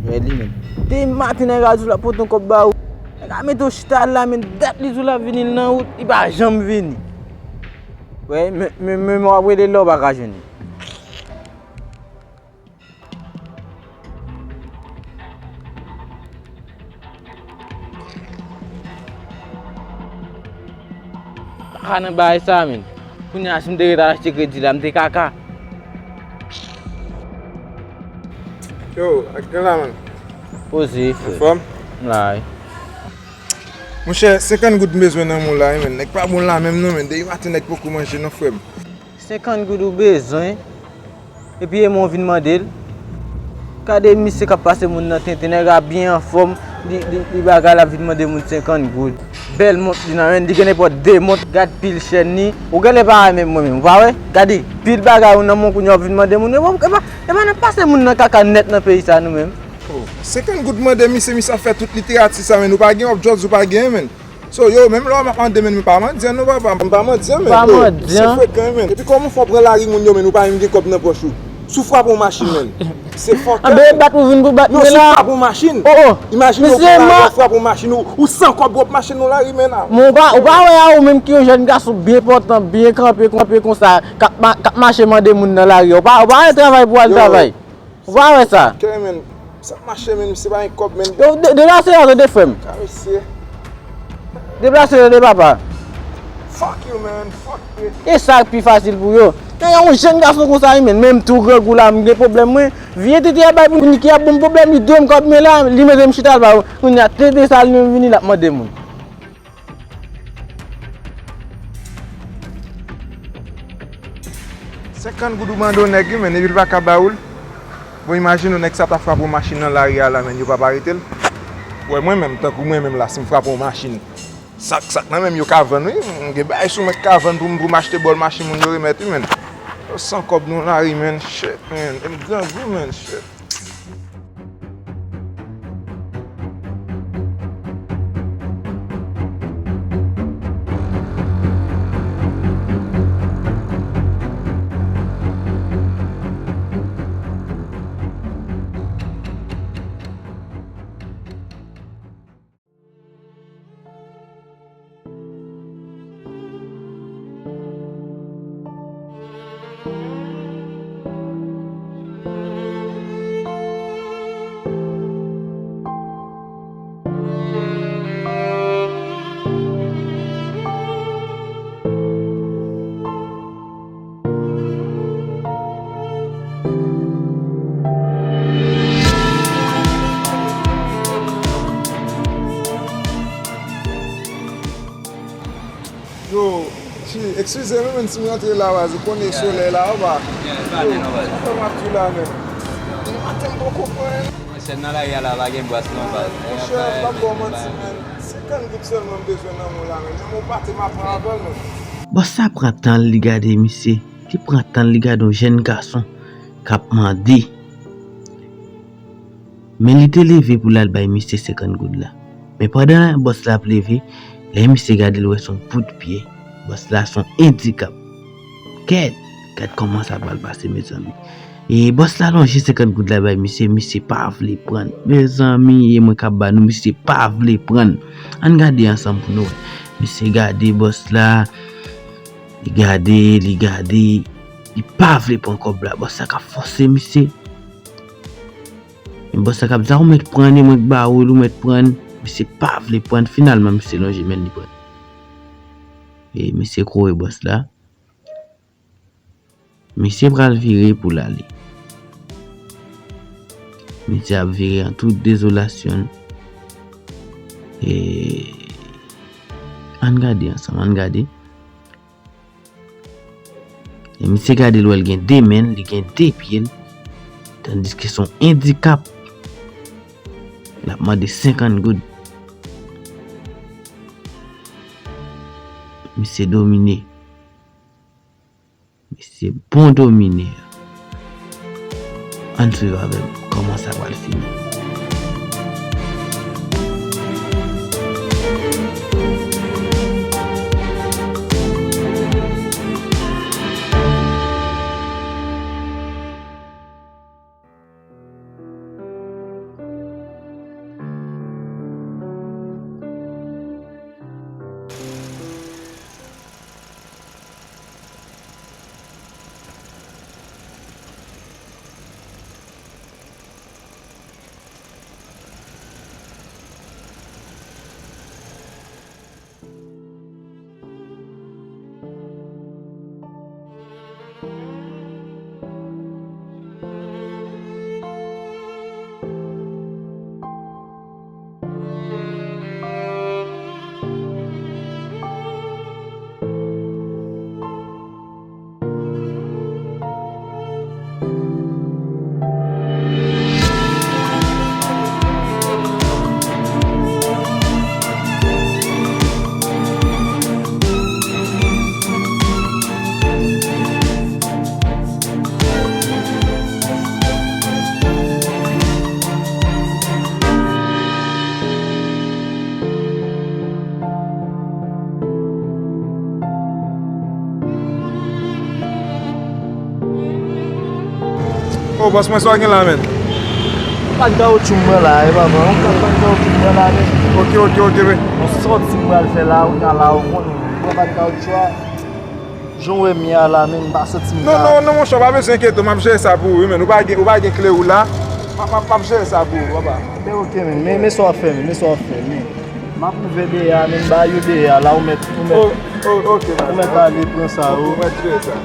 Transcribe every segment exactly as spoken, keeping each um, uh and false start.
Wè li menm. Demen maten nèg la di w l ap pote yon kòb ba ou. Nèg la mete w chita la, men dat li di w l ap vini l nan wout, li pa janm vini. Wè, men, men, men w ap rele l la, w pa ka jwenn li. Kaka nan bagay sa, menn. Kounye a, si m te ret al achte kredi la, m te kaka. Yo, ak gen la, menn. Poze, frè. Anfòm? M la, wi. Monchè, senkant goud m bezwen nan men w la, wi, menn. Nèg pa bon la menm, non, menn. Depi maten, nèg poko manje, non, frè m. Senkant goud ou bezwen, epi e mwen w vin mande l. Gade misye k ap pase moun nan tenten, nèg la byen anfòm, li, li, li bagay, l ap vin mande moun senkant goud. Bèl mont li nan men, li gen nenpòt de mont, gad pil chèn li. Ou genlè pa wè menm mwen menm, ou pa wè? Gade, pil bagay ou nan men w kounye a w ap vin mande moun. E pa, e pa, e pa n ap pase moun nan kaka nèt nan peyi sa nou menm. Oh, senkant goud mande misye, misye ap fè tout literati sa, menn. Ou pa gen objòs, ou pa gen, menn. So, yo, menm lè w ap mande, menn, m pa mandyan, non, papa, m pa mandyan, menn. Pa yo, mandyan. Se frekan, menn. Epi kòman fò w pran lari moun yo, menn, ou pa menm gen kòb nan pòch ou? Si w frape yon machin, menn. Se fòkè, anben, menn. Bat ou vin pou bat mwen la. Non, si w frape yon machin. Oh, oh. Imajine w pran lari, w frape yon machin, ou, ou san kòb, w ap mache nan lari, menn, la. Men ou pa, ou pa wè a ou menm ki yon jèn gason byen pòtan, byen kanpe, kanpe konsa, k ap ma-, k ap mache mande moun nan lari a. Ou pa, ou pa wè travay pou al travay. Ou pa wè sa? Ok, menn. Sa ap mache, menn, misye pa gen kòb, menn. Yo, de-, deplase la, tande, frè m. Ka mesye. Deplase, tande, papa. Fuck you, man. Fuck you. E sa k pi fasil pou yo. Nan yon jèn gason konsa, wi, menn, menm tou grangou la, m gen pwoblèm, mwen. Vye tete a bay pou niki a bon pwoblèm, li dwe m kòb, men la, li mete m chita l ba yo. Kounye a, tete sa, li menm vini, l ap mande moun. Senkant goud ou mande yon nèg, wi, menn, epi l pa ka ba ou l. Bon, imajine w, nèg sa ta frape yon machin nan lari a la, menn, yo p ap arete l. Wè, mwen menm, tankou mwen menm la, si m frape yon machin, sak, sak nan men m, yo ka vann, wi. M gen bagay sou mwen k ka vann pou m, pou m achte bòl machin moun yo remèt, wi, menn. Yo san kòb nan lari, menn, shit, menn. E m grangou, menn, shit. Yo, chi, eskize m, menn, si m rantre la, baz, ou konnen solèy la, ou pa. Yo, sa fè m ap di la, menn. Maten m poko pran. Mwen, sèn nan lari a la, pa gen bwat non, baz. Monchè, m p ap ba w manti, menn. Senkant goud sèlman m bezwen nan men w la, menn. Menm yon pate m ap pran avè l, menn. Bòs la pran tan l, li gade misye. Li pran tan l, li gade yon jèn gason k ap mande. Men li te leve pou l al bay misye senkant goud la. Men pandan bòs la ap leve, lè misye gade l wè se yon bout pye. Bòs la se yon endikap. Kèt, gad kòman sa pral pase, mezanmi. E bòs la lonje senkant goud la bay misye, misye pa vle pran. Mezanmi, e mwen k ap ba nou, misye pa vle pran. Ann gade ansanm pou nou wè. Misye gade bòs la, li gade, li gade, li pa vle pran kòb la. Bòs la k ap fòse misye. Bòs la k ap di, "A, ou mèt pran, e mwen k ba ou l, ou mèt pran." Misye pa vle pran, finalman, misye lonje men l, li pran. E misye kouri bòs la. Misye pral vire pou l ale. Misye ap vire an tout dezolasyon. E, ann gade ansanm, ann gade. E misye gade l wè l gen de men l, li gen de pye l, tandiske se yon endikap. L ap mande senkant goud. Misye domine. Misye bon domine. Ann swiv avè m kòman sa pral fini. Bòs mwen, sa w gen la, menn? Pann kawotchou m pran la, e papa. Yon pann kawotchou m pran la, menn. Ok, ok, ok, men. Yon sòti m pral fè la, ou ka la, ou konn, m pran pann kawotchou a. Jan w wè m ye a la, menn, m pa santi m ka. Non, non, non, monchè, w pa bezwen enkyete w, m ap jere sa pou ou, wi, menn. Ou pa gen, ou pa gen kle ou la. M ap, m ap, m ap jere sa pou ou, papa. Men ok, menn, men, men sa w ap fè, menn, men sa w ap fè, menn. M ap ouvè dèyè a, menn, ba yo dèyè a, la ou mèt, ou mèt, ou mèt ale pran sa, yo. Ou mèt jere sa.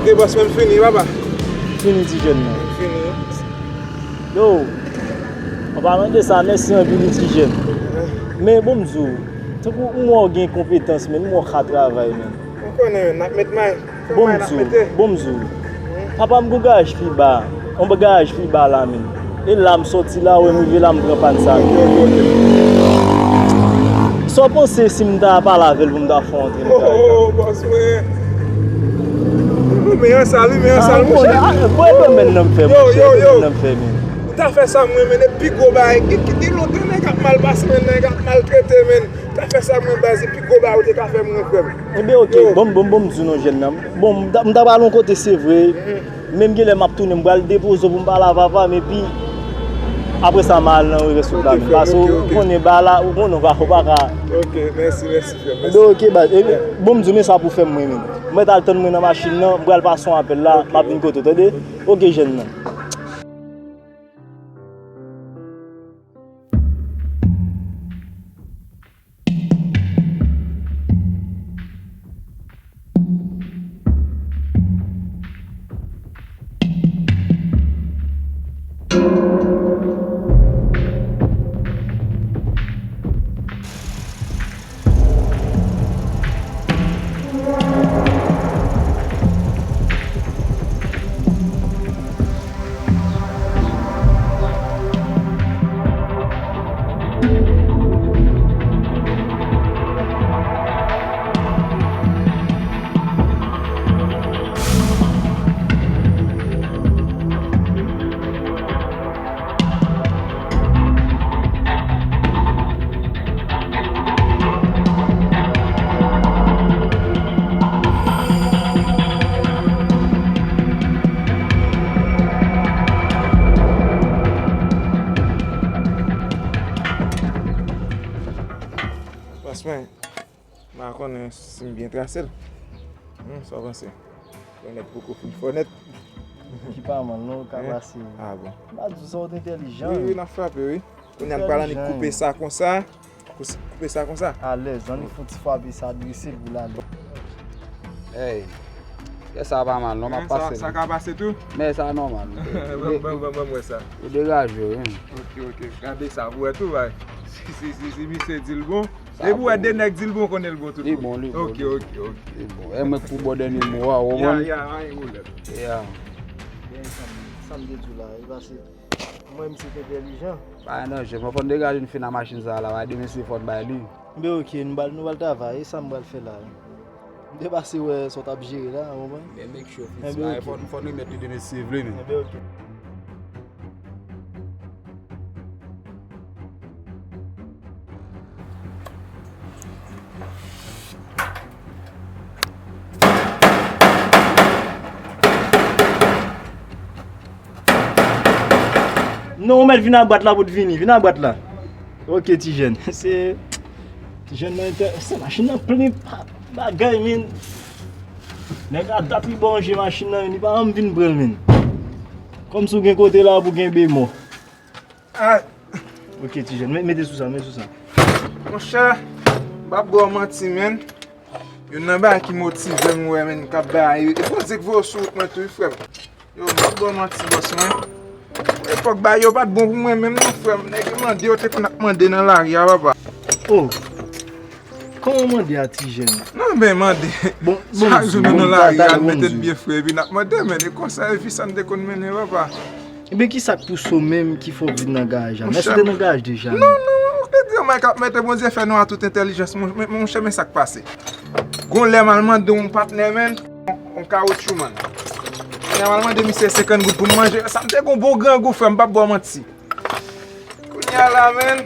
Te bòs, men m fini, papa. Fini, ti jèn nan. M fini. Yo, an palan de sa, mèsi anpil, wi, ti jèn. Men bon, m di w, tankou ou wè w gen konpetans, men ou wè w ka travay, men. Ou konnen, men, n ap met may. Bon, m di w, bon, m di w. Papa m gon garaj pi ba, yon garaj pi ba la, men. E la m sòti la, wè m rive la, m pran pann sa. Ok, ok, ok. Sa w panse si m ta pale avè l pou m ta fè yon antre nan garaj la? Oh, bòs mwen. Men an sal, wi, men an sal, monchè. Bwè, bwè, men nan m fè, monchè, men nan m fè, men. Ou ta fè sa, mwen, men, depi gwo bagay, ki, ki, ki lontan nèg ap mal pase, men nèg ap maltrete, men. Ou ta fè sa, mwen, baz, depi gwo bagay, ou te ka fè, mwen, frè m. Enben, ok, bon, bon, bon, m di w non, jèn nan. Bon, m ta, m ta pral yon kote, se vre. Men m genlè m ap tounen, m pral depoze w pou m pale a papa m, epi apre sa, m al nan rès wout la, men. Paske ou konnen ba la, ou konnen ou pa, ou pa ka. Ok, mèsi, mèsi, frè m, mèsi. Enben, ok, baz. Bon, m di w, men sa pou fè m, mwen, men. M mèt al tann mwen nan machin nan, m pral pase yon apèl la, m ap vin kote w, tande? Ok, jèn nan. Franchman, m pa konnen si m byen trase l. Hmm, sa w panse? Fò nèt poko fin fò nèt. Ki pa mal non, ou ka pase. Ah bon. M pa di w sa, ou t entèlijan. Wi, wi, n ap frape, wi. Kounye a n pral annik koupe sa konsa. Kous-, koupe sa konsa. Alèz, annik fè yon ti frape sa, drese l pou l alèz. Hey, kè sa pa mal non, m ap pase. Sa ka pase tou? Men sa nòmal. Ban, ban, ban, ban mwen sa. Ou degaje w, wi. Ok, ok. Gade sa, pou wè tou, bay. Si, si, si, si misye di l bon. Epi w wè de nèg di l bon, konnen l bon tout. Li bon, li bon. Ok, ok, ok. Li bon. E mwen k pou bò dènye mo a, ou konprann? Ya, ya, anyen pwoblèm. Ya. Byen, sa m, sa m te di w la, e pase mwen, m se t entèlijan. Pa gen danje, mwen fò n degaje n fin a machin sa a la, bay demen se fò n bay li. Enben, ok, nou pral, nou pral travay, e sa m pral fè la. M te pase wè sa w t ap jere la, ou konprann? Men make sure, fils, enben, ok. Fò n, fò n remèt li demen si Dye vle, men. Enben, ok. Non, ou mèt vin ak bwat la pou t vini. Vin ak bwat la. Ok, ti jèn. Se, ti jèn nan entè-, se machin nan plen pa, bagay, men. Nèg la dat li ba w je machin nan, li pa janm vin pran l, men. Kòmsi w gen kote la pou gen bemò. Ah. Ok, ti jèn, met, mete sou sa, mete sou sa. Monchè, m p ap ba w manti, menn. Youn nan bagay ki motive m, wè, menn, k ap bay, e Bondye k voye w sou wout mwen tou, wi, frè m. Yo, m p ap ba w manti, bòs mwen. Epòk bagay yo pa t bon pou mwen menm, non, frè m. Nèg yo mande, yo te konn ap mande nan lari a, papa. Oh. Kòman w mande a ti jèn? Non, men mande. Bon, bon, Chak jou nou bon, nan ta- lari, ta- al bon, mete di. Byen fre, epi n ap mande, men e konsa e vi sa n te konn mennen, papa. Ebyen, ki sa k pouse w menm ki fè w vin nan garaj la? Mèsi w te nan garaj deja. Non, non, ou te di, mwen k ap mete Bondye fè nou a tout entèlijans, mon- men- monchè, men sa k pase. Gon lè m al mande yon patnè, men, yon kawotchou, man. Lè m al mande misye senkant goud pou m manje, sa m te gon bon grangou, frè, m p ap ba w manti. Kounye a la, men,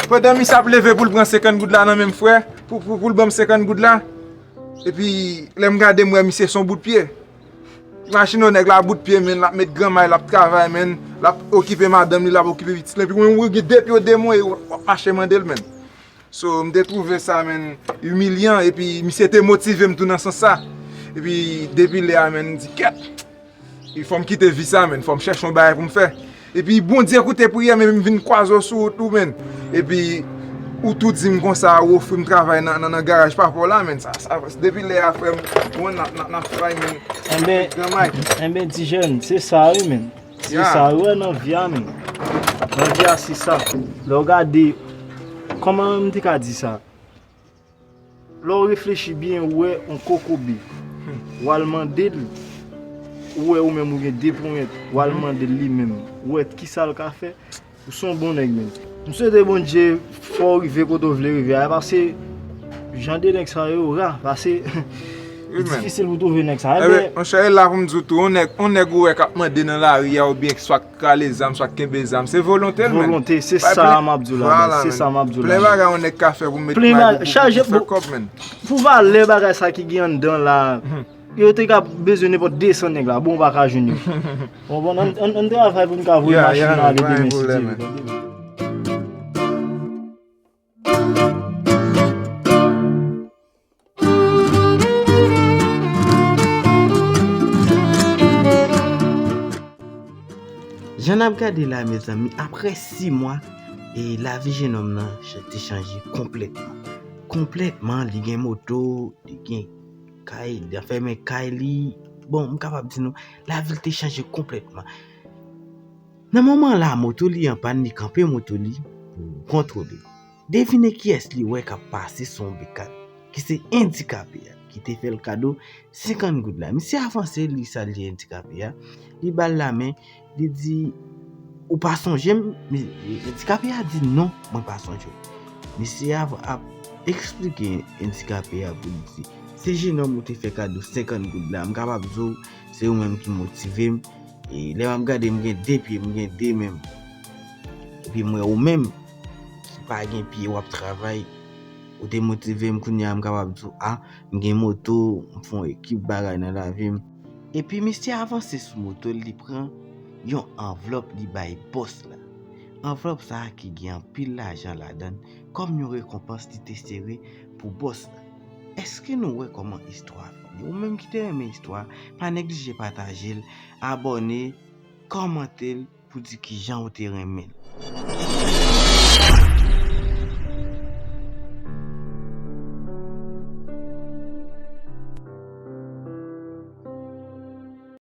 pandan misye ap leve pou l pran senkant goud la nan men m, frè, pou, pou, pou l ban m senkant goud la, epi lè m gade, m wè misye se yon bout pye. Imajine w, nèg la bout pye, men, l ap met granmay, l ap travay, men, l ap okipe madanm li, l ap okipe pitit li, epi mwen, mwen gen de pye w de mwen, w ap mache mande l, men. So, m te twouve sa, men, imilyan, epi misye te motive m tou nan sans sa. Epi, depi lè a, men, m di, kèt, fò m kite vi sa, men, fò m chèche yon bagay pou m fè. Epi, Bondye koute priyè, men, m vin kwaze w sou wout ou, men. Epi, ou tou di m konsa, ou ofri m travay nan, nan, nan garaj papa w la, men, sa, sa, depi lè a, frè m, bon, n ap, n ap, n ap fè, men, Enben, granmay. Enben, ti jèn, se sa wi, men. Se Ya. Sa wi, wè nan vi a, men. Nan vi a, se sa. Lè w gade, kòman m te ka di sa? Lè w reflechi byen, ou wè yon kokobe. W al mande l, ou wè ou menm ou gen de ponyèt, w al mande l li menm. Ou wè ki sa l ka fè? Ou se yon bon nèg, men. M swete Bondye fè w rive kote w vle rive a, paske jan de nèg sa yo ra, paske li Wi, men. Difisil pou twouve nèg sa. Enben, Enben, monchè, e la pou m di w tou, yon nèg, yon nèg ou wè k ap mande nan lari a, oubyen swa k rale zam, swa k kenbe zam, se volonte l, men. Volonte, se Pa sa plen- m ap di w la, Vwala, men. Se men. Sa m ap di w la, Plen men. Bagay yon nèg ka fè pou met Plen may bagay, pou, pou, chaje pou fè pou- kòb, men. Pou valè bagay sa ki gen anndan la, yo te ka bezwen nenpòt de san nèg la, bon, w pa ka jwenn yo. Bon, bon, ann, ann, ann travay pou n ka voye Ya, machin ya, nan ale pa gen demen, si pwoblèm, Dye men. vle. Jan n ap gade la, mezanmi, apre sis mwa, e lavi jenòm nan ch- te chanje konplètman. Konplètman, li gen moto, li gen kay, li anfèmen kay li. Bon, m kapab di nou, lavi l te chanje konplètman. Nan moman la, moto li an pàn, li kanpe moto li pou kontwole. Devine kiyès li wè k ap pase sou yon bekàn, ki se andikape a, ki te fè l kado senkant goud la. Misye avanse, li salye andikape a, li ba l lamen, li di, "Ou pa sonje m?" Mi- Andikape a di, "Non, mwen pa sonje w." Misye a ap eksplike andikape a pou li di, "Se jenòm ou te fè kado senkant goud la, m kapab di w, se ou menm ki motive m. E lè m ap gade, m gen de pye, m gen de men m. Epi m wè ou menm, ki pa gen pye, w ap travay, ou te motive m, kounye a m kapab di w, a, m gen moto, m fè yon ekip bagay nan lavi m." Epi misye avanse sou moto l, li pran yon anvlòp, li bay bòs la. Anvlòp sa a ki gen anpil lajan ladan l, kòm yon rekonpans li te sere pou bòs la. Èske nou wè kòman istwa a fini? Ou menm ki te renmen istwa a, pa neglije pataje l, abòne, kòmante l pou di kijan ou te renmen l.